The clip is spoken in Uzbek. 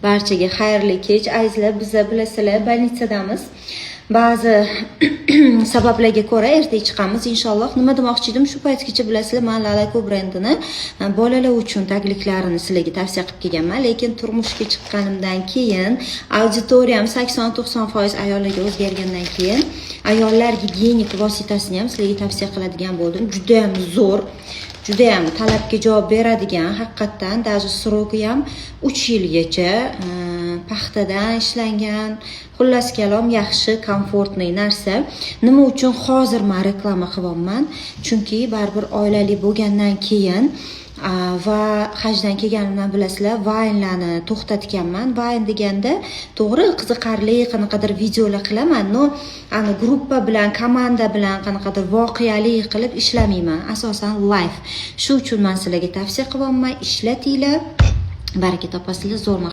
Barchaga xayrli kech, azizlar. Biza, bilasizlar, больница damiz. Ba'zi sabablarga ko'ra ertaga chiqamiz, inshaalloh. Nima demoqchi edim? Shu paytgacha, bilasizlar, man Lalako brendini bolalar uchun tagliklarini sizlarga tavsiya qilib kelganman, lekin turmushga chiqqanimdan keyin auditoriyam 80-90% ayollarga o'zgargandan keyin ayollar gigiyenik vositasini ham sizlarga tavsiya qiladigan bo'ldim. Judayam zo'r, judayam talabga javob beradigan, haqiqatdan даже сроки ham 3 yilgacha, paxtadan ishlangan, xullas kalom, yaxshi, комфортный narsa. Nima uchun hozir man reklama qilyapman? Chunki baribir oilali bo'lgandan keyin va hajdan kelganimdan, bilasizlar, vaynlarni to'xtatganman. Vayn deganda, to'g'ri, qiziqarli qanaqadir videolar qilaman, но ani gruppa bilan, komanda bilan qanaqadir voqeali qilib ishlamayman, asosan live. Shu uchun man sizlarga tavsiya qilyapman, ishlatinglar, baraka topasizlar, zo'r.